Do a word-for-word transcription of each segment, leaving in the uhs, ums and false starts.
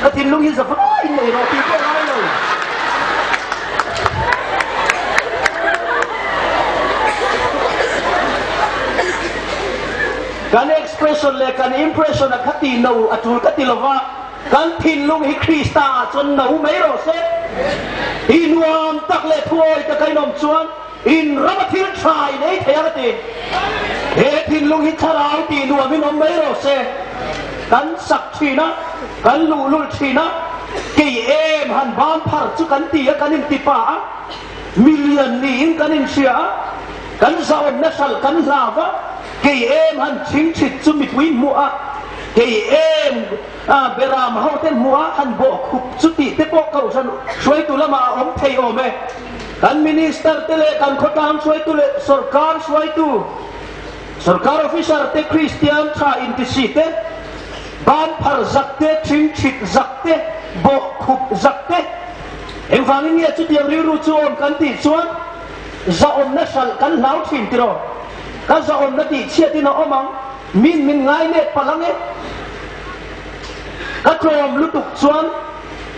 Ka thinlung hi zavai nei ro ti pawh ngai lo. Kan expression le kan impression a ka ti no, a tul ka ti lo va. Kan thinlung hi Krista chun no mai ro se. Hi nuam tak le thuoi tak a inawm chuan in rama thil ṭha i nei thei ang a ti. He thinlung hi thlarau tih nuamin awm mai ro se. Kan sak ṭhin a, kan luhlul ṭhin a, kei em han ban phar chu kan ti a, kan intipa a. Milian niin kan inhria a, kan zahawmna hralh kan hlau a, kei em han ṭhingṭhit chu mipuiin hmu a, kei em, a, beram ho ten hmu a, han bawh khup chu tih te pawh kohran hruaitu lama a awm thei awm e. Kan minister te le kan khawtlang hruaitu le sawrkar hruaitu, sawrkar officer te, Kristian ṭha inti si te, ban phar zak te, ṭhingṭhit zak te, bawh khup zak te. Engvangin nge chutiang rilru chu awm kan tih chuan, zahawmna hralh kan hlau ṭhin tiraw? Ka zahawmna tih chhiatin a awm ang, min, min ngai let palh ang e. Ka tlawm lutuk chuan,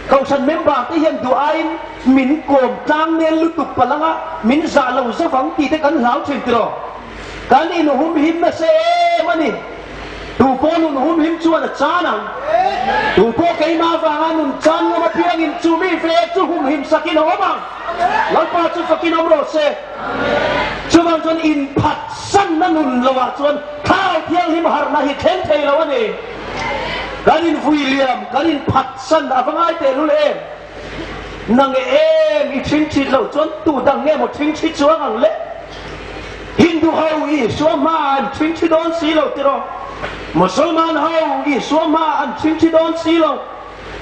kohran member te hian duh aiin min kawm tlang nen lutuk palh ang a, min zah lo zo vang tih te kan hlau ṭhin tiraw? Kan inhumhim nasa em a ni. Tu pawh nun humhim chuan a chan ang. Tu pawh keima vanga nun chan ngam apiangin chu mi fe chu humhim sakin a awm ang. Lalpa chu fakin awm rawh se. Chuvang chuan inphatsanna nun loah chuan Thlarau Thianghlim harhna hi thleng thei lo a ni. Kan invui liam, kan inphatsan a va ngai teh lul em. Nang em i ṭhingṭhit lo chuan tu dang nge maw ṭhingṭhi chuang ang le? Hindu ho Isua hma an ṭhingṭhi dawn si lo tiraw? Musulman ho Isua hma an ṭhingṭhi dawn si lo.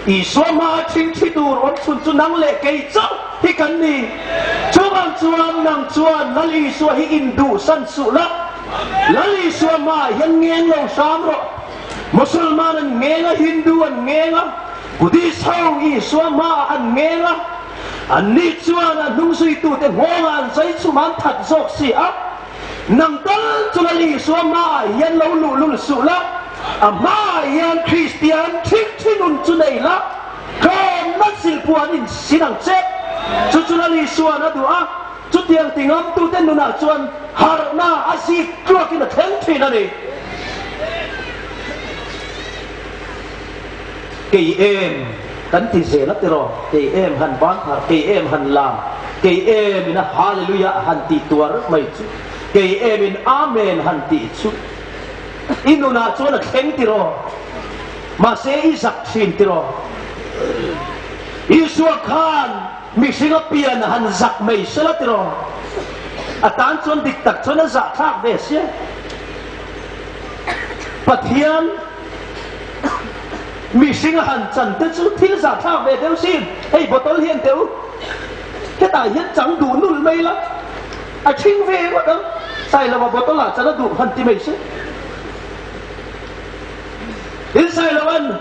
Isua hma ṭhingṭhi tur awm chhun chu nang leh kei chauh hi kan ni. Chuvang chuan nang chuan Lal Isua hi induhsan suh la. Lal Isua hma hian ngeng lo hram rawh. Musulman an ngeng a, Hindu an ngeng a, Buddhist ho Isua hma an ngeng a. Anni chuan a hnungzuitute ngawngah an zai chu man that zawk si a. Nang tal chu Lal Isua hmaah hian lo luhlul suh la, a hmaah hian Kristian ṭhingṭhi nun chu nei la, tlawmna silpuan insin ang che. Chu chu Lal Isuan a duh a, chutiang tingamtute nunah chuan harhna a zik tluakin a thleng ṭhin a ni. Kei em kan ti zel a tiraw? Kei em han ban phar, kei em han lam, kei em ina hallelujah han ti tuar mai chu, kei em in amen han ti chu. I nunah chuan a thleng tiraw? Mahse, i zak ṭhin tiraw? Isua khan mihring a pian han zak mai se la tiraw? A tan chuan dik tak chuan a zahthlak ve sia. Pathian mihring a han chan te chu thil zahthlak ve deuh sin. Hei, bottle hian teh u. Hetah hian chang duh nul mai la. A ṭhing ve vat ang. Sai lova bottle-ah chan a duh han ti mai se. In sai lo an.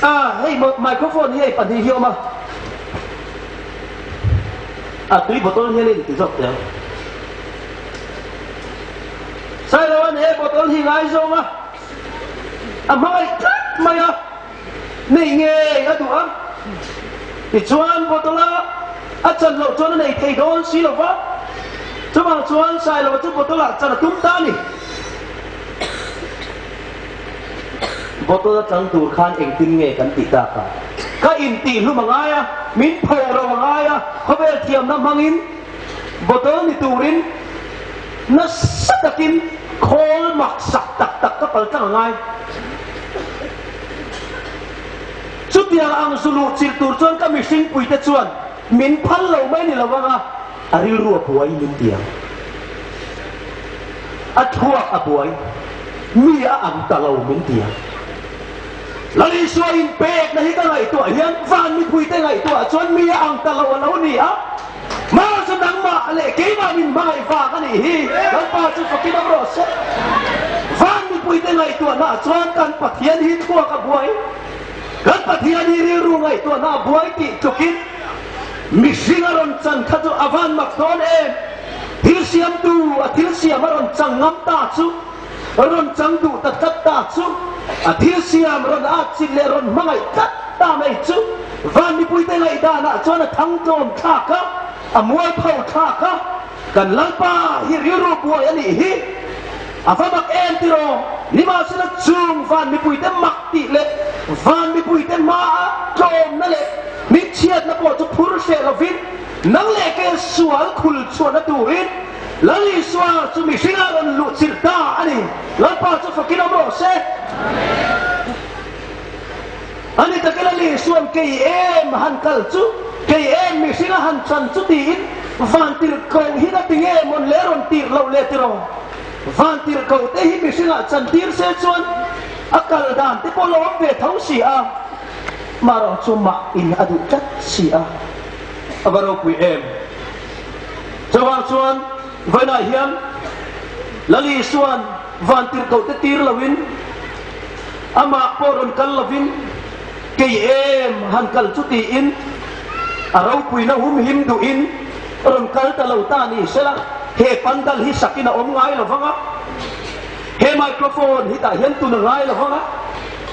A, hei, mo-, microphone hi hei pahnih hi awm a. A, tui bottle hian in ti zawk teh. Sai lo an, he bottle hi ngai zawng a. A hmangaih tlat mai a. Nei ngei a duh a. Tichuan bottle-a a chan loh chuan a nei thei dawn si lo va. Chuvang chuan sai lo chu bottle-ah chan a tum ta a ni. Bottle-a chang tur khan engtin nge kan tih ta kha? Ka intihhlum a ngai a, min pho ro a ngai a, khawvel thiamna hmangin bottle ni turin nasa takin khawl mak sak tak tak ka pal tlang a ngai. Chutiang ang zu luh chilh tur chuan ka mihringpuite chuan min phal lo mai ni lo vang a, a rilru a buai min ti ang. A thuak a buai, mi a ang ta lo min ti ang. Lal Isua inpekna hi ka ngaihtuah hian van mipuite ngaihtuah chuan mi a ang ta lo a lo ni a. Mahse, nangmah leh keimah min hmangaih vak a nih hi. Lalpa chu fakin awm rawh se. Van mipuite ngaihtuahna chuan kan Pathian hi thuak a buai. Kan Pathian hi rilru ngaihtuahna a buai tih tlukin mihring a rawn chan kha chu a van mak dawn em. Thil siamtu a thil siam a rawn chang ngam ta chu, rawn chang duh ta tlat ta chu, a thil siam rawn at chilh leh rawn hmangaih tlat ta mai chu, van mipuite ngaidana chuan a thangtlawm thlak a, a mualpho thlak a, kan Lalpa hi rilru buai a nih hi. A va mak em tiraw, nimahsela chung van mipuite mak tih leh van mipuite hmaa tlawmna leh min chhiatna pawh chu phur hreh lovin, nang leh kei sual khul chhuahna turin Lal Isua chu mihringa rawn luhchilh ta a ni. Lalpa chu fakin awm rawh se. A ni takin Lal Isuan kei em han kal chu, kei em mihringa han chan chu tiin, vantirhkoh hi a ti nge maw le, rawn tirh lo le tiraw. Vantirhkohte hi mihringa chantir se chuan a kal dan te pawh lo awm ve tho si a. Amaherawhchu mah in a duh tlat si a. A va ropui em. Chuvang chuan vawiinah hian Lal Isuan vantirhkohte tir lovin, amah pawh rawn kal lovin, kei em han kal chu tiin a ropuina humhim duhin rawn kal ta lo ta ni sela, he pandal hi sakin a awm ngai lo vang a, he microphone hi tah hian tun a ngai lo vang a,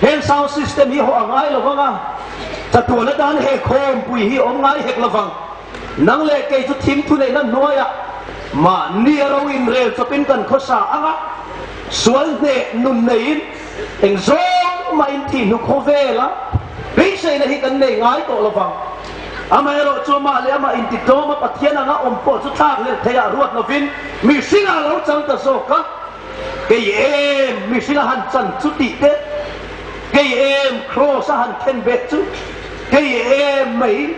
he sound system hi hawh a ngai lo vang a, chatuana dan he khawmpui hi awm ngai hek lo vang. Nang leh kei chu thim thuneihna hnuaiah mahni a ro inrel chawpin kan khawsa ang a, sual hneh nun neiin eng zawng mahin thih hnu khawvela beiseina hi kan nei ngai tawh lo vang. Amaherawhchu amah leh amah intitlawma Pathian anga awm pawh chu thlak lel theiah ruat lovin mihringa lo chang ta zawk a. Kei em mihringa han chan chu tih te, kei em cross a han khenbeh chu, kei em mai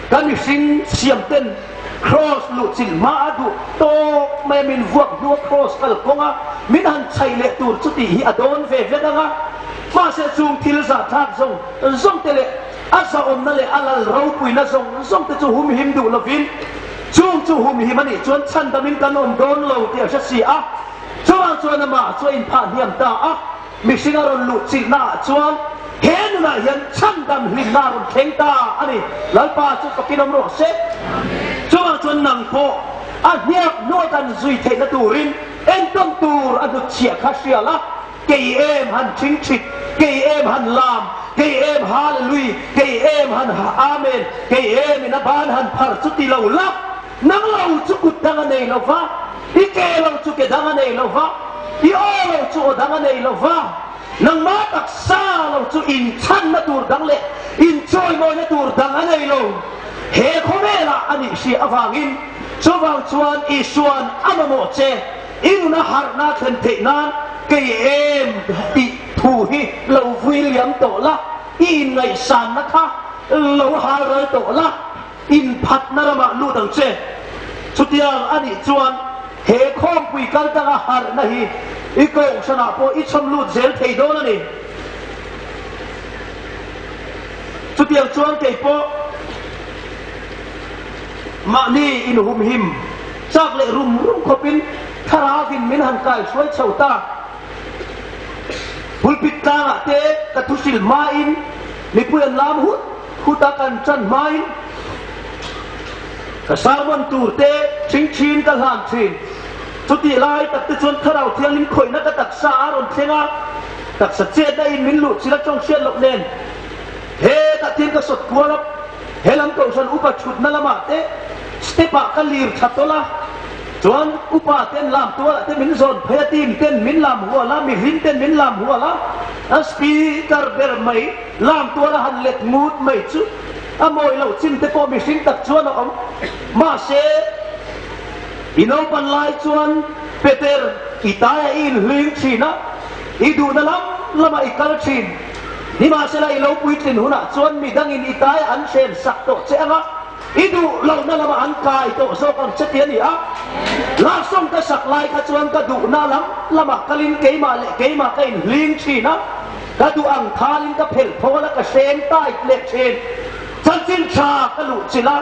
ka mihring siam ten cross luhchilh hma a duh tawk mai, min vuak hnua cross kalkawnga min han chhaih leh tur chu tih hi a dawn ve vet ang a. Mahse, chung thil zahthlak zawng zawng te leh a zahawmna leh a lal ropuina zawng zawng te chu humhim duh lovin, chung chu humhim a nih chuan chhandamin kan awm dawn lo tih a hre si a. Chuvang chuan amah chu a inphah hniam ta a, mihring a rawn luhchilhnaah chuan he nunah hian chhandam hlimna a rawn thleng ta a ni. Lalpa chu fakin awm rawh se. Chuvang chuan nang pawh a hniak hnua kan zui theihna turin entawn tur a hnutchhiah kha hria la. Kei em han ṭhingṭhit, kei em han lam, kei em hallelujah, kei em han ha-, amen, kei em in a ban han phar chu ti lo la. Nang lo chu kut dang a nei lo va, i ke lo chu ke dang a nei lo va, i aw lo chu aw dang a nei lo va, nangma taksa lo chu inchhanna tur dang leh inchawimawina tur dang a nei lo. He khawvelah a nih hriat avangin, chuvang chuan Isuan a mamawh che, i nuna harhna thlen theih nan, kei em tih thu hi lo vui liam tawh la, i inngaihsanna kha lo hal ral tawh la. Inphatna ramah lut ang che. Chutiang a nih chuan he khawmpui kal danga harhna hi i kohhranah pawh i chhawm lut zel thei dawn a ni. Chutiang chuan kei pawh mahni inhumhim chak leh rum rum khawpin thlarauin min han kaihruai chho ta. Pulpit tlangah te ka thuhril hmain mipui an lam hut hut a, kan ṭan hmain ka sermon tur te hring ṭhin ka hlan ṭhin. Chutih lai tak te chuan Thlarau Thianghlim khawihna ka taksa a rawn thleng a, taksa chetna in min luhchilh a, ṭawng hriat loh nen. He ka tin ka sawt kual a. He lam kohhran upa ṭhutna lamah te, step-ah ka lir ṭha tawh la. Chuan upa ten lam tualah te min zawn phei a, team ten min lam hual a, mihring ten min lam hual a. A speaker ber mai lam tuala han let ngut mai chu a mawi lo chin te pawh mihring tak chuan a awm. Mahse, i naupan lai chuan Peter, i taia i inhling ṭhin a, i duhna lam lamah i kal ṭhin. Nimahsela, i lo puitlin hunah chuan midangin i taia an hrem sak tawh che ang a, i duh lohna lamah an kai tawh zawk ang che tih a ni a. Love song ka sak lai kha chuan ka duhna lam lamah kalin keimah leh keimah ka inhling ṭhin a, ka duh ang thalin ka phelh thawl a, ka hreng tai leh ṭhin. Chanchin ṭha ka luhchilh a,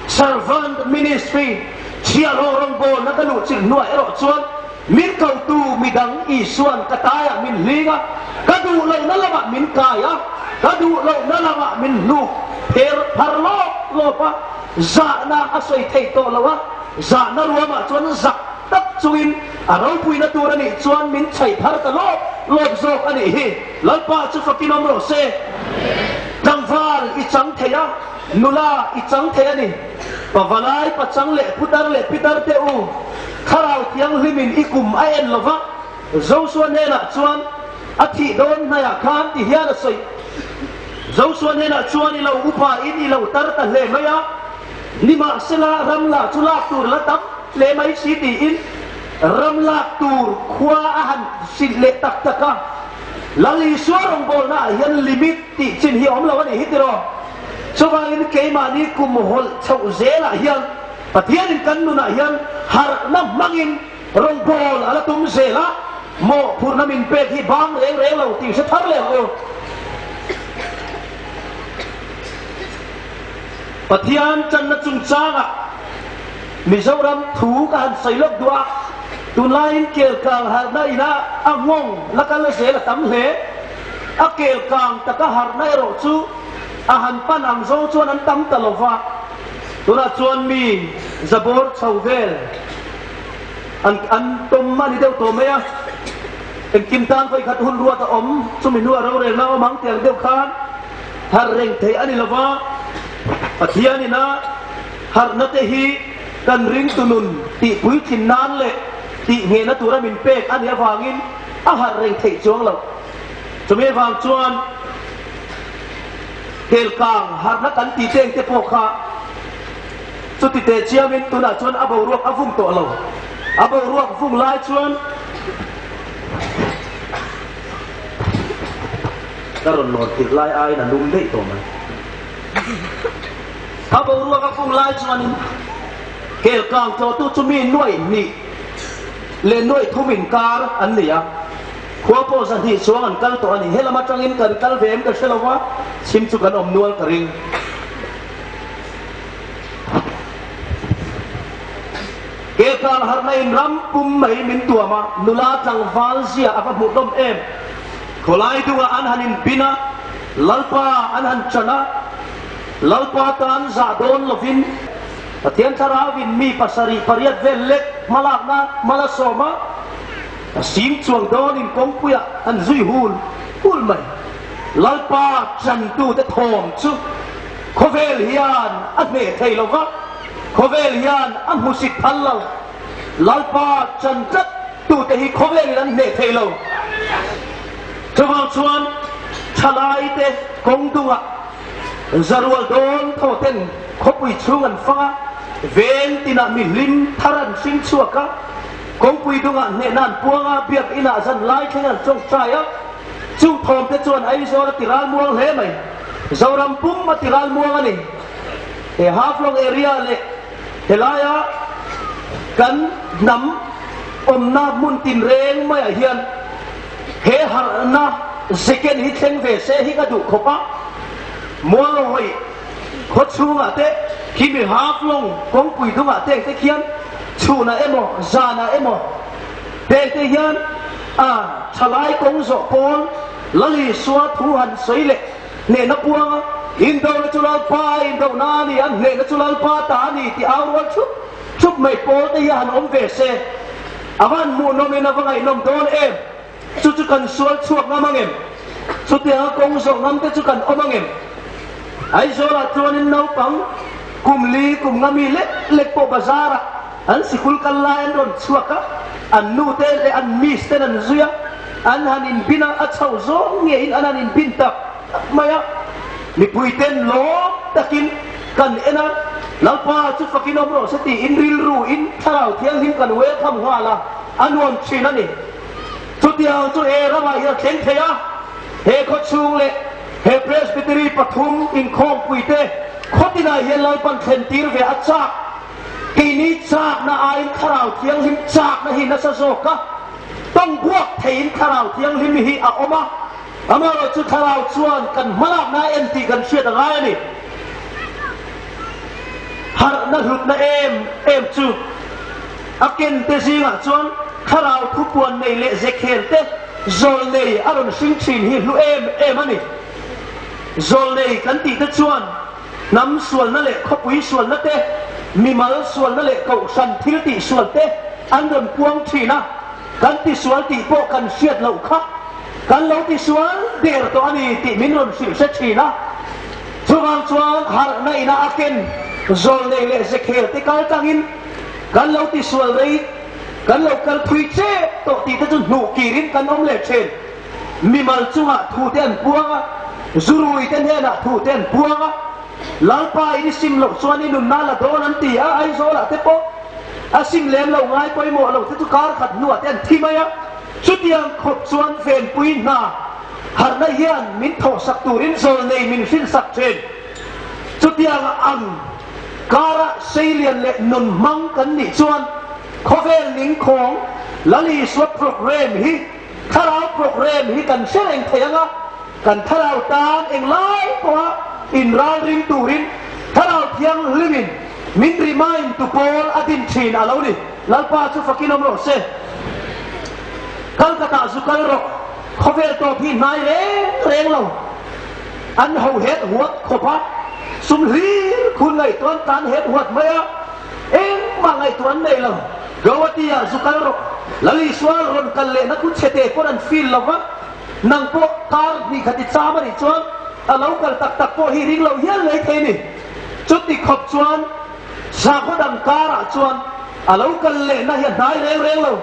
servant ministry, chhiahhlawh rawngbawlna ka luhchilh hnuah erawh chuan min kotu midang Isuan ka taiah min hling a, ka duh lohna lamah min kai a, ka duh lohna lamah min hnuk pher phar lawp lawp a, zahna a sawi thei tawh lo a, zahna ruamah chuan zak tak chungin a ropuina tur a nih chuan min chhai phar ta lawp lawp zawk a nih hi. Lalpa chu fakin awm rawh se. Tlangval chang thei a, nula i chang thei a nih. Pavalai, Pachang le Putar le Pitar te u, Thlarau Thianghlimin i kum a en lo va. Joshua hnenah chuan a thih dawn hnaia khan ti hian a sawi. Joshua hnenah chuan i lo upa in i lo tar ta hle mai a. Nimahsela, ram lak chu lak tur la tam hle mai si tiin, ram lak tur khua a han sin leh tak tak a. Lal Isua rawngbawlnaah hian limit tih chin hi a awm lo a nih, hi tiraw. Chuvangin keimahni kum hawlh chhoh zelah hian Pathianin kan nunah hian harhna hmangin rawngbawl a la tum zel a, mawhphurna min pek hi bang reng reng lo tih hre thar lem u. Pathian channa chungchangah Mizoram thu ka han sawi lawk duh a, tunlaiin kelkang harhna ina a nghawng la kal zel a tam hle. A kelkang taka harhna erawh chu a han pan ang zawng chuan an tam ta lo va. Tunah chuan mi zabawr chho vel an, an tawm a ni deuh tawh mai a. Engkim tan vawi khat hun ruat a awm, chumi hnuah rorelna awm ang tih ang deuh khan harh reng theih a ni lo va. Pathianin a harhna te hi kan ringtu nun tihpui thin nan leh tih nghehna tura min pek a nih avangin a harh reng theih chuang lo. Chumi vang chuan kelkang harhna kan tih teng te pawh kha chuti te chiamin tunah chuan a boruak a vung tawh lo. A boruak vung lai chuan ka rawn lawn tirh lai aiin a num daih tawh mai. A boruak a vung lai chuanin kelkang tlawhtu chu mi nuai hnih leh nuai thum inkar an ni a. Khua pawh zahnih chuang an kal tawh a ni. He lam aṭangin kan kal ve em ka hre lo va, chhim chu kan awm nual ka ring. Kelkang harhna in ram pum mai min tuam a, nula tlangval zia a va hmuh hlawm em. Khawlai dunga an han inbin a, Lalpa an han ṭan a, Lalpa tan zah dawn lovin, Pathian Thlarauvin mi pasarih pariat vel lek hmalakna hma la sawm a, a sim chuang dawnin kawngpuiah an zui hul hul mai. Lalpa ṭantute thawm chu khawvel hian a hneh thei lo va, khawvel hian a hmusit phal lo. Lalpa ṭan tlatute hi khawvelin an hneh thei lo. Chuvang chuan ṭhalaite kawng dungah zarual dawn thaw ten khawpui chhung an fang a, veng tinah mi hlim thar an hring chhuak a, kawngpui dungah hnehna an puang a, biak inah zan lai thleng an ṭawngṭai a, chung thawmte chuan Aizawl a ti ral muang hle mai, Zoram pum a ti ral muang a ni. He Haflong area leh helaia kan hnam awmna hmun tin reng maiah hian he harhna zeken hi thleng ve se hi ka duh khawp a. Mualhawi khaw chhungah te, khimi Haflong kawngpui dungah te te khian chhuna emaw, zana emaw te te hian, a, ṭhalai kawng zawh pawl Lal Isua thu han sawi leh hnehna puang a, indona chu Lalpa indona a ni, an hnehna chu Lalpa ta a ni ti au rual thup thup mai pawl te hi a han awm ve se. A van hmuh nawmin a va ngaihnawm dawn em. Chu chu kan sual chhuak ngam ang em? Chutianga kawng zawh ngam te chu kan awm ang em? Aizawlah chuanin naupang kum li kum nga mi lek lek pawh bazarah an sikul kal lai an rawn chhuak a, an nu te leh an miss ten an zui a, an han inbin a, a chho zawng ngeiin an han inbin tak tak mai a. Mipui ten lawm takin kan en a, Lalpa chu fakin awm rawh se tiin rilru in Thlarau Thianghlim kan welcome nghal a, a nuam ṭhin a ni. Chutiang chu he ramah hian a thleng thei a, he khaw chhung leh he Presbytery pathum inkhawmpui te khaw tinah hian Lalpan thlen tir ve a chak. Keini chakna aiin Thlarau Thianghlim chakna hi nasa zawk a, tawng buak theiin Thlarau Thianghlim hi a awm a. Amaherawhchu Thlarau chuan kan hmalakna en tih kan hriat a ngai a ni. Harhna hlutna em em chu a ken te zingah chuan Thlarau thupuan nei leh zekhel te zawlnei a rawn hring ṭhin hi hlu em em a ni. Zawlnei kan tih te chuan hnam sualna leh khawpui sualna te, mimal sualna leh kohhran thil tih sual te an rawn puang ṭhin a, kan tisual tih pawh kan hriat loh kha, kan lo tisual der tawh a ni tih min rawn hrilh hre ṭhin a. Chuvang chuan harhna ina a ken zawlnei leh zekhel te kal tlangin kan lo ti sual rei, kan lo kal thui che tawh tih te chu hnuh kirin kan awm leh ṭhin. Mimal chungah thu te an puang a, zurui te hnenah thu te an puang a, Lalpa in i sim loh chuan i nunna la dawn an ti a, Aizawlah te pawh a sim lem lo ngai pawimawh lo te chu kar khat hnuah te an thi mai a. Chutiang khawp chuan venpui hna harhna hian min thawhsak turin zawlnei min hrinsak ṭhin. Chutiang ang kara seilian leh nun hmang kan nih chuan khawvel ning khawng Lal Isua program hi, thlarau program hi kan hre reng thei ang a, kan thlarau tan eng lai pawha inralring turin thlarau thianghlimin min remind tu pawl a din ṭhin a lo ni. Lalpa chu fakin awm rawh se. Calcutta zu kal rawh, khawvel tawp hi hnai reng reng lo. An ho het huat khawp a, sum hlir khun ngaihtuah an tan het huat mai a, engmah ngaihtuah an nei lo. Guwahati-ah zu kal rawh, Lal Isua rawn kal lehna khu chhete pawn an feel lo va. Nang pawh kar hnih khat i cham a nih chuan a lo kal tak tak pawh hi ring lo hial mai thei ni. Chuti khawp chuan sakhaw dang karah chuan a lo kal lehna hi a hnai reng reng lo.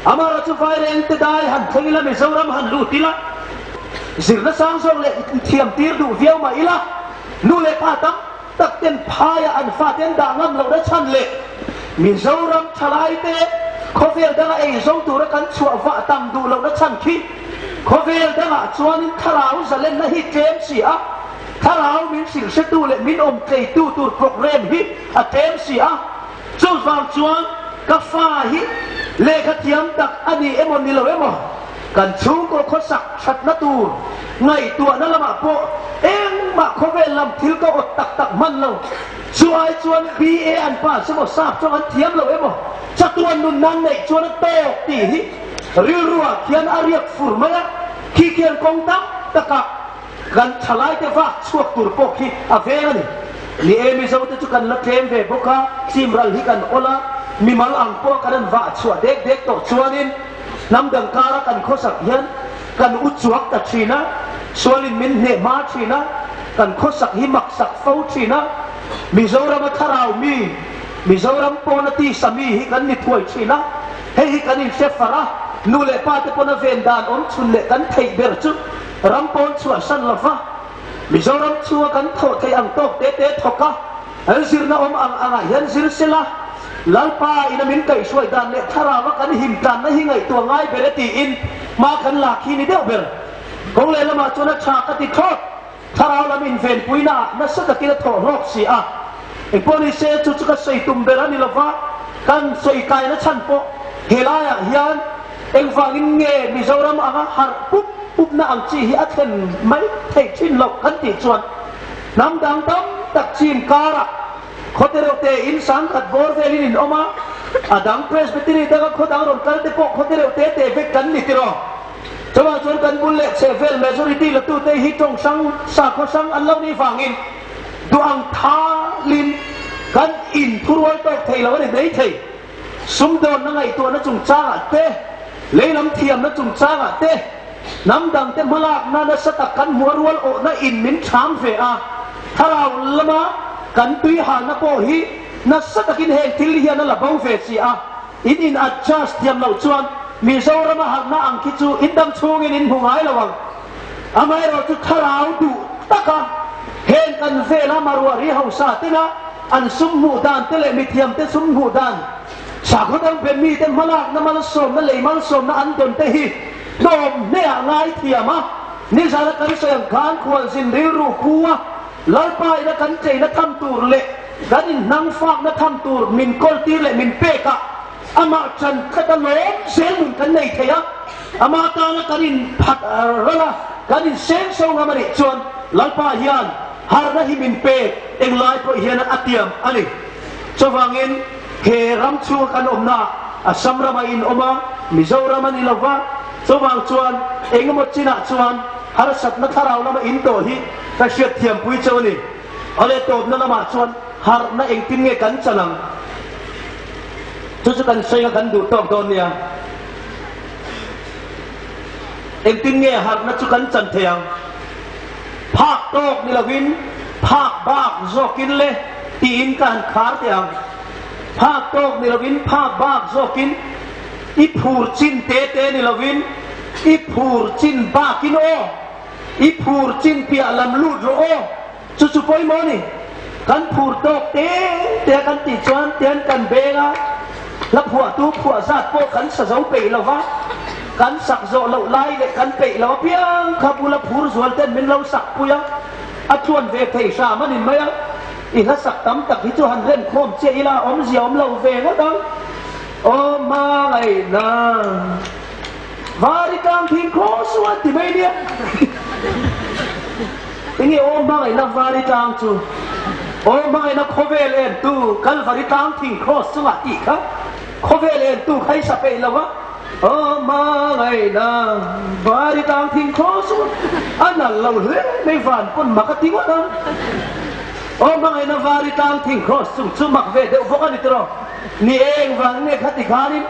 Amaherawhchu vairengte dai han thleng ila, Mizoram han lut ila, zirna sang zawng leh thiam tir duh viau mah ila, nu leh pa tam tak ten phaia an faten dah ngam lohna chhan leh Mizoram ṭhalaite khawvel danga ei zawng tura kan chhuah vah tam duh lohna chhan khi khawvel dangah chuanin thlarau zalenna hi ṭem si a, thlarau min hrilhhretu leh min awm tleitu tur program hi a ṭem si a. Chuvang chuan ka fa hi lehkha thiam tak a ni emaw ni lo emaw, kan chhungkaw khawsak ṭhatna tur ngaihtuahna lamah pawh engmah khawvel lam thil ka awt tak tak hman lo. Chu ai chuan B A an pass emaw, sap chuan an thiam lo emaw, chatuan nunna an neih chuan a tawk tih hi rilruah khian a riak fur mai a, khi khian kawng tam taka kan ṭhalaite vak chhuak tur pawh khi a veng a ni. Ni e, Mizo te chu kan la tlem ve bawk a, chimral hi kan awl a, mimal ang pawh kan han vah chhuah dek dek tawh chuanin, hnam dang kara kan khawsak hian kan u chuak ta ṭhin a, sualin min hneh hma ṭhin a, kan khawsak hi maksak fo ṭhin a, Mizorama thlarau mi, Mizoram pawna tisa mi hi kan ni thuai ṭhin a, hei hi kan inhre far a, nu leh pa te pawna ven dan awm chhun leh kan theih ber chu ram pawn chhuahsan lo va. Mizoram chhunga kan thawh theih ang tawk te te thawk a, an zirna awm ang angah hian zir sela, Lalpa ina min kaihhruai dan leh thlarauva kan him tlanna hi ngaihtuah ngai ber e tiin hma kan lak hi ni deuh ber. Kawng leh lamah chuan a ṭha ka ti thlawt. Thlarau lam invenpuina nasa takin a thawh hlawk si a. Engpawh ni se, chu chu ka sawi tum ber a ni lo va, kan sawi kaina chhan pawh he laiah hian engvangin nge Mizoram anga harh pup pupna ang chi hi a thlen mai thei ṭhin lo kan tih chuan, hnam dang tam tak chim karah khawte reuh te in sangkhat bawr velin in awm a, a dang Presbytery danga khaw dang rawn kal te pawh khawte reuh te te vek kan ni tiraw. Chuvang chuan kan bul leh chheh vel majority la tu te hi ṭawng hrang, sakhaw hrang an lo ni vangin, duh ang thalin kan inthurual tawk thei lo a ni mai thei. Sumdawnna ngaihtuahna chungchangah te, leilam thiamna chungchangah te, hnam dangte hmalakna nasa tak kan hmu a, rual awhna in min ṭham ve a, thlarau lama kan tuihalna pawh hi nasa takin heng thil hian a la bo ve si a, in in adjust thiam loh chuan Mizorama harhna ang khi chu in dam chhungin in hmu ngai lo ang. Amaherawhchu thlarau duh taka heng kan vela Marwari hausa tena an sum hmuh dan te leh mithiam te sum hmuh dan, sakhaw dang ber mite hmalakna malsawmna lei malsawmna an dawn te hi hnawm hnea ngai thiam a, nizana kan sawi ang khan khualzin rilru khu a, Lalpa ina kan cheina tham tur leh kan inhnang fakna tham tur min kawltir leh min pek a, amah ṭan thlata lawm zel nun kan nei thei a, ama tana kan inphat ral a, kan inseng so ngam a nih chuan Lalpa hian harhna hi min pek, eng lai pawh hian a tiam a ni. Chuvangin he ram chhunga kan awmna Assam rama in awm a, Mizoram a ni lo va, chuvang chuan engemaw chinah chuan harsatna thlarau lama in tawh hi ka hriat thiampui chauh a ni. Awle, tawpna lamah chuan harhna engtin nge kan chan ang? Chu chu kan sawi a, kan duh tawk dawn nia. Engtin nge harhna chu kan chan thei ang? Phak tawk ni lovin, Phak bak zawkin le, tiin kan khar teh ang. Phak tawk ni lovin, phak bak zawkin, i phur chin te te ni lovin, i phur chin bakin aw, i phur chin piah lam lut ro aw. Chu chu poimaw ni. Kan phur tawk te te kan tih chuan tian kan beng a. Hla phuahtu phuah zat pawh kan sa zo peih lo va. Kan sak zawh loh lai leh kan peih lo apiang kha bula phur zual ten min lo sak pui a. A ṭuan ve thei hram a ni mai a. I hla sak tam tak hi chu han rem khawm che ila awmzia awm lo ve ngawt ang. Aw hmangaihna. Vari tlang thing cross sunga ti mai nia. Enge aw hmangaihna Vari tlang chu? Aw hmangaihna khawvel en tu Kalvari tlang thing cross chunga ti kha. Khawvel en tu khai sa peih lo va. Aw hmangaihna Vari tlang thing cross chu a nal lo hle mai van pun mak a ti ngawt ang. Aw hmangaihna Vari tlang thing cross chung chu mak ve deuh bawk a ni tiraw. Ni eng vang nge kha ti khanin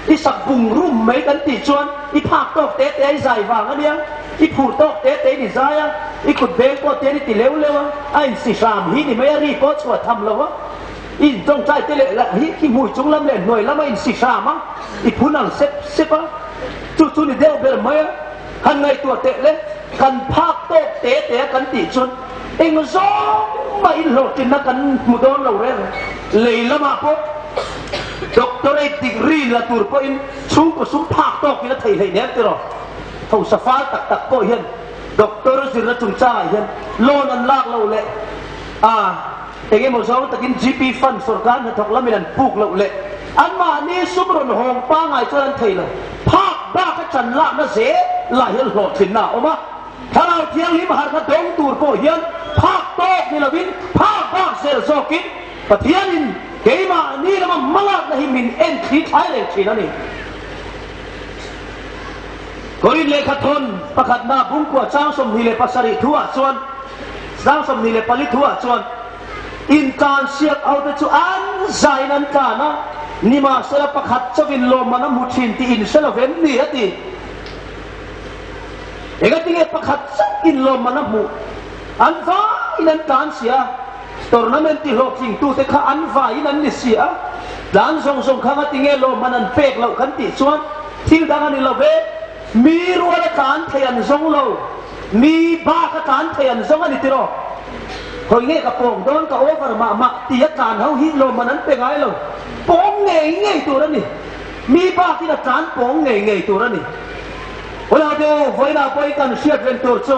i sak bung rum mai kan tih chuan i phak tawk te te i zai vang a nia. I phur tawk te te i ni zai a. I kut beng pawh te i ti leu leu a. A insi hram hi ni mai a ri pawh chhuah tham lo a. In ṭawngṭai te leh lah hi khi hmui chung lam leh hnuai lama insi hram a, i phun ang sep sep a. Chu chu ni deuh ber mai a, han ngaihtuah teh le, kan phak tawk te te a kan tih chuan, eng zawng mah inhlawhtlinna kan hmu dawn lo reng. Lei lamah pawh, doctorate degree la tur pawhin, chhungkaw sum phak tawkin a thei hlei nem tiraw. Hausa fal tak tak pawh hian, doctor zirna chungchangah hian, loan an lak lo leh, a, eng emaw zawng takin G P fund sawrkar hnathawk lamin an puk loh leh, anmahni sum rawn hawng pangngai chuan an thei lo. Phak bak a chan lakna zel lah hian hlawhtlinna a awm a. Thlarau Thianghlim harhna dawng tur pawh hian phak tawk ni lovin, phak bak zel zawkin Pathianin keimahni lama hmalakna hi min en thli thai reng ṭhin a ni. Korin lehkhathawn pakhatna bung kua chang sawmhnih leh pasarih thuah chuan, chang sawmhnih leh pali thuah chuan, intlan siak aute chu an zain an tlan a, nimahsela pakhat chauhin lawmman a hmu ṭhin tih in hre lo vem ni a ti. Engatinge pakhat chauhin lawmman a hmu? An vaiin an tlan si a. Tournament ti hlawhtling tute kha an vaiin an ni si a. Tlan zawng zawng kha engatinge lawmman an pek loh kan tih chuan thil dang a ni lo ve. Mi ruala tlan thei an zawng lo, mi baka tlan thei an zawng a ni tiraw. Hoi nge ka pawng dawn, ka over mah mah tia tlan ho hi lawmman an pe ngai lo. Pawng ngei ngei tur a ni. Mi bakin a tlan pawng ngei ngei tur a ni. Ula deu, vawiina pawh kan hriat reng tur chu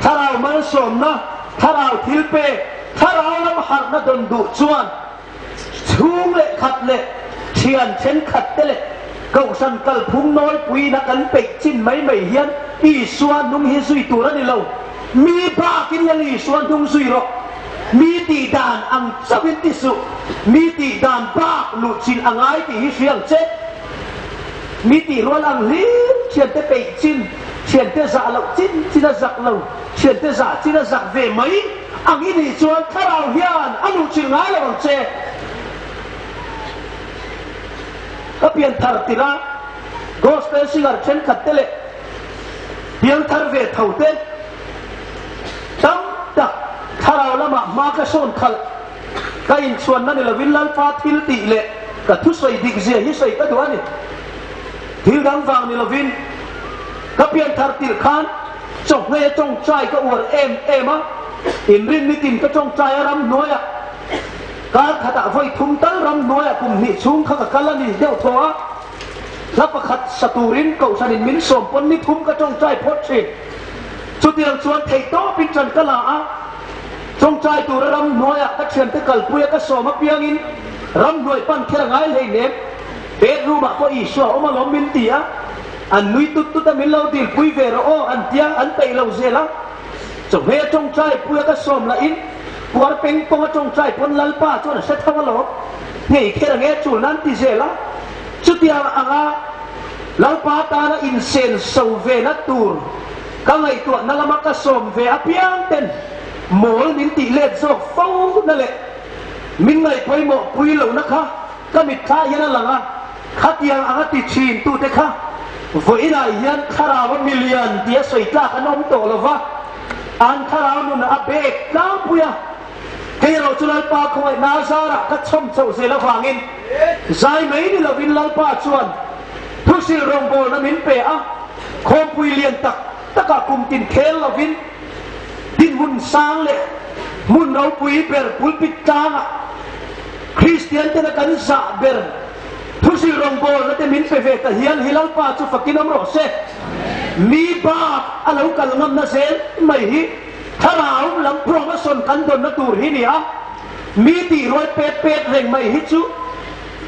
thlarau malsawmna, thlarau thilpek, thlarau lam harhna dawn duh chuan, chhung leh khat leh ṭhian ṭhenkhat te leh kohhran kalphung nawipuina kan peih chin mai mai hian Isua hnung hi zui tur a ni lo. Mi bakin hian Isua hnung zui rawh. Mi tih dan ang chauhin ti suh. Mi tih dan bak luh chin a ngai tih hi hria ang che. Mi tih rual ang hlim, ṭhiante peih chin, ṭhiante zah loh chin chin a zak lo, ṭhiante zah chin a zak ve mai ang i nih chuan thlarau hian a luh chilh ngai lo ang che. Ka pian thar tirh a, gospel singer ṭhenkhat te leh piang thar ve tho te tam tak thlarau lama hma ka sawn khalh. Ka inchhuanna ni lovin Lalpa thil tih leh ka thusawi dik zia hi sawi ka duh a ni. Thil dang vang ni lovin ka pian thar tirh khan chawhnaia ṭawngṭai ka uar em em a. Inrinni tin ka ṭawngṭai a ram hnuaiah. Kar khatah vawi thum tal ram hnuaiah kum hnih chhung kha ka kal a ni deuh thaw a. Hla pakhat sa turin kohhranin min sawm pawn ni thum ka ṭawngṭai phawt ṭhin. Chutiang chuan theihtawpin ṭan ka la a. Ṭawngṭai tura ram hnuaiah ka ṭhiante kalpuia ka sawm apiangin ram hnuai pan kher a ngai hlei nem. Bedroom-ah pawh Isua awm alawm min ti a. An nui tut tut a, min lo dilpui ve rawh aw an tia, an peih lo zel a. Chawhnaia ṭawngṭaipuia ka sawm lahin, puar peng pawnga ṭawngṭai pawn Lalpa chuan a hre tho alawm. Ngei kher ang e, chul nan ti zel a. Chutiang anga Lalpa tana insenso vena tur ka ngaihtuahna lama ka sawm ve apiang ten mawl min tih let zawk fona leh min ngaih pawimawhpui lohna kha ka mitthla hian a lang a, khatiang anga ti ṭhin tute kha vawiinah hian thlarau a milian tia sawi tlak an awm tawh lo va. An thlarau nun a bek tlangpui a. Kei ro chu Lalpa khawngaihna zara ka chawm chau zel avangin, zai mai ni lovin Lalpa chuan thusil rawngbawlna min pe a. Khawmpui lian tak taka kum tin khel lovin, dinhmun sang leh hmun ropui ber pulpit tlanga Kristian tena kan zah ber thusil rawngbawlna te min pe ve ta hian hi Lalpa chu fakin awm rawh se. Mi bak a lo kal ngamna zel mai hi thlarau lam promotion kan dawnna tur hi ni a. Mi tih rual pet pet reng mai hi chu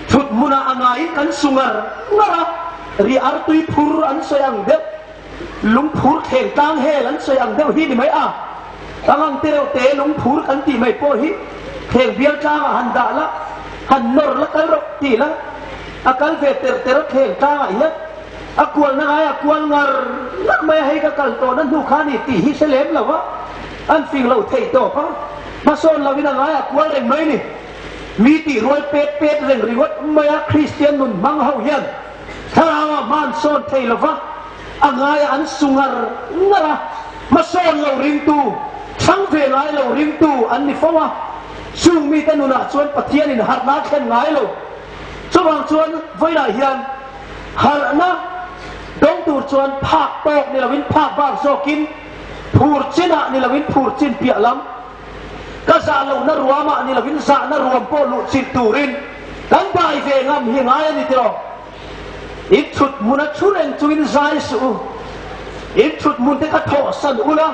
thut hmuna a ngaiin kan su ngar ngar a. Ri ar tui phur an sawi ang deuh. Lungphur thleng tlang hel an sawi ang deuh hi ni mai a. Tang ang te reuh te lungphur kan tih mai pawh hi thleng bial tlangah han dah la, han nawr la kal rawh ti la. A kal ve ter ter a thleng tlangah hian a kualna ngai a kual ngar ngar mai a, hei ka kal tawhna hnu kha ni tih hi hre lem lo a. An fing lo thei tawp a. Hmasawn lovin a ngai a kual reng mai ni. Mi tih rual pet pet reng ringawt mai a Kristian nun hmang ho hian thlarau a hman sawn thei lova, a ngaia an su ngar ngar a, hmasawn lo ringtu, hrang ve ngai lo ringtu an ni fo a. Chung mite nunah chuan Pathianin harhna thlen ngai lo. Chuvang chuan vawiinah hian harhna dawng tur chuan phak tawk ni lovin phak bak zawkin, phur chinah ni lovin phur chin piah lam, ka zah lohna ruamah ni lovin zahna ruam pawh luh chilh turin kan bai ve ngam hi ngai a ni tiraw. In thut hmuna thu reng chungin zai suh u. In thut hmun te kha thawhsan ula.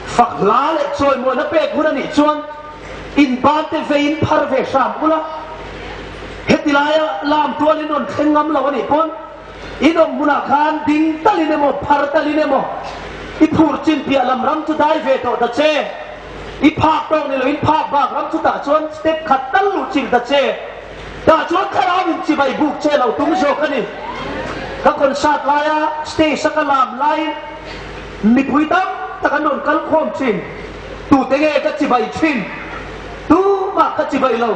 Fak hla leh chawimawina pek hun a nih chuan in ban te veiin phar ve hram ula. Heti laia lam tualin rawn thleng ngam lo a nih pawn, in awm hmunah khan ding talin emaw, phar talin emaw, i phur chin piah lam ram chu dai ve tawh ta che. I phak tawk ni loin phak bak ram chu tah chuan step khat tal luh chilh ta che. Tah chuan thlarauin chibai buk che lo tum zawk a ni. Ka concert laia stage-a ka lam laiin mipui tam tak an rawn kal khawm ṭhin. Tute nge ka chibai ṭhin? Tumah ka chibai lo.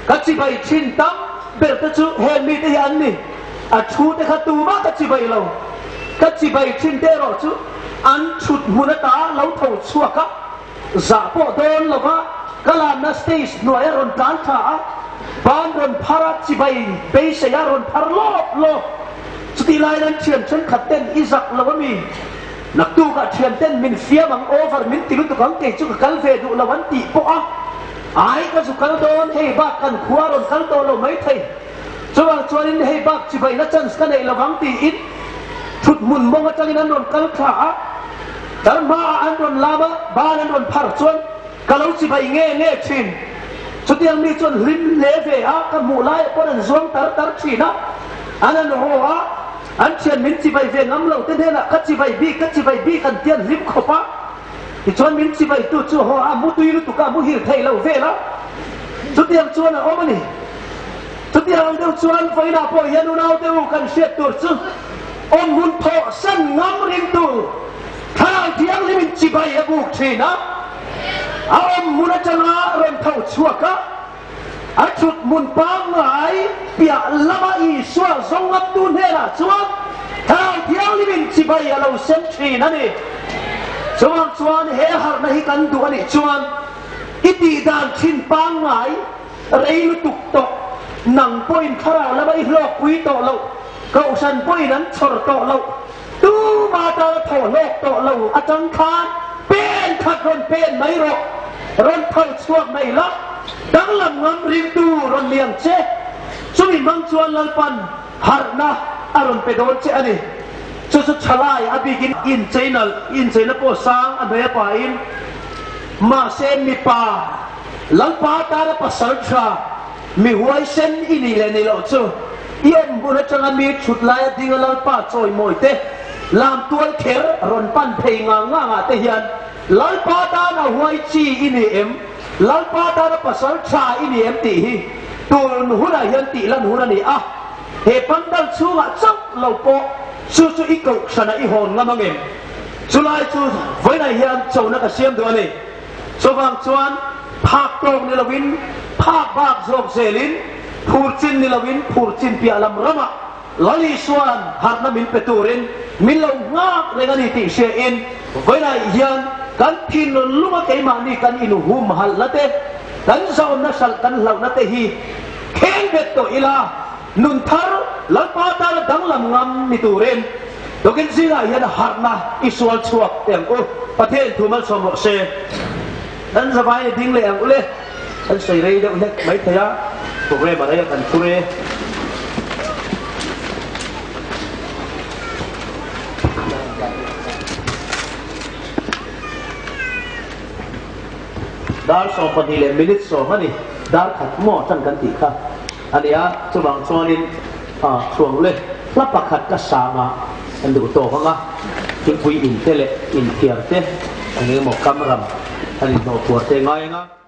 Ka chibai ṭhin tam ber te chu he mite hi an ni. A thu te kha tumah ka chibai lo. Ka chibai ṭhin te erawh chu an thut hmun ata lo tho chhuak a. Zah pawh dawn lova, ka lanna stage hnuaia rawn tlan ṭha a, ban rawn phar a, chibai beiseia rawn phar lawp lawp. Chutih laiin an ṭhian ṭhenkhat ten i zak lo a mi? Naktukah ṭhian ten min fiam ang, over min ti lutuk ang, kei chu ka kal ve duh lo an tih pawh a. Ai ka zu kal dawn, hei bak kan khua rawn kal tawh lo mai thei. Chuvang chuanin hei bak chibaina chance ka neih lovang tiin thut hmun mawng aṭangin an rawn kal ṭha a, darhmaah an rawn lam a, ban an rawn phar chuan ka lo chibai nge nge ṭhin. Chutiang mi chuan hlim hle ve a, ka hmuh laiah pawn an zuang tar tar ṭhin a, an an haw a, an ṭhian min chibai ve ngam lo te hnenah ka chibai bik, ka chibai bik an ti an hlim khawp a. Tichuan min chibaitu chu haw a, mu tui lutuk a, mu hil thei lo vel a. Chutiang chuan a awm a ni. Chutiang ang deuh chuan vawiinah pawh hian unaute u kan hriat tur chu awmhmun thawhsan ngam ringtu Thlarau Thianghlimin chibai a buk ṭhin a. A awmhmun aṭanga rawn tho chhuak a. A thut hmun pangngai piah lama Isua zawng ngamtu hnenah chuan Thlarau Thianghlimin chibai a lo sem ṭhin a ni. Chuvang chuan he harhna hi kan duh a nih chuan i tih dan ṭhin pangngai rei lutuk tawh, nang pawhin thlarau lama i hlawkpui tawh loh, kohhran pawhin an chhawr tawh loh, tuma tana thawh hlawk tawh lo aṭang khan pen khat rawn pen mai rawh, rawn tho chhuak mai la, danglam ngam ringtu rawn ni ang che. Chumi hmang chuan Lalpan harhna a rawn pe dawn che a ni. Chu chu ṭhalai a bikin incheina, incheina pawh sang a hmei a pain, mahse mipa, Lalpa tana pasalṭha, mi huaisen i nih leh ni loh chu, i awmhmun aṭanga mi thut laia dinga Lalpa chawimawi te, lamtual kher rawn pan phei ngang ngang ah te hian Lalpa tana huai chi i ni em? Lalpa tana pasalṭha i ni em tih hi tun hunah hian tihlan hun a ni a. He pandal chhungah chauh lo pawh chu chu i kohhrana i hawn ngam ang em? Chulai chu vawiinah hian chona ka siam duh a ni. Chuvang chuan phak tawk ni lovin, phak bak zawk zelin, phur chin ni lovin, phur chin piah lam ramah Lal Isuan harhna min pe turin min lo nghak reng a ni tih hriain, vawiinah hian Kan thinlung lunga keimahni kan inhumhalna te, kan zawmna sal kan hlauhna te hi kheng bet tawh ila, nun thar Lalpa tana danglam ngam ni turin, tukin zinga hian harna i sual chhuak teng u. Pathien thu malsawm rawh se. Kan zavai ding leh ang u le. Kan sawi rei deuh hlek mai thei a. Program a rei a kan tur e. Dar sawm pahnih leh minute sawm a ni. Dar khat maw chang kan tih kha. A nia, chuvang chuanin, a, chhuang le hla pakhat ka sanga kan duh tawk ang a. Thingpui in te leh inthiar te, engemaw kam ram, kan inhnawh puar te ngai ang a.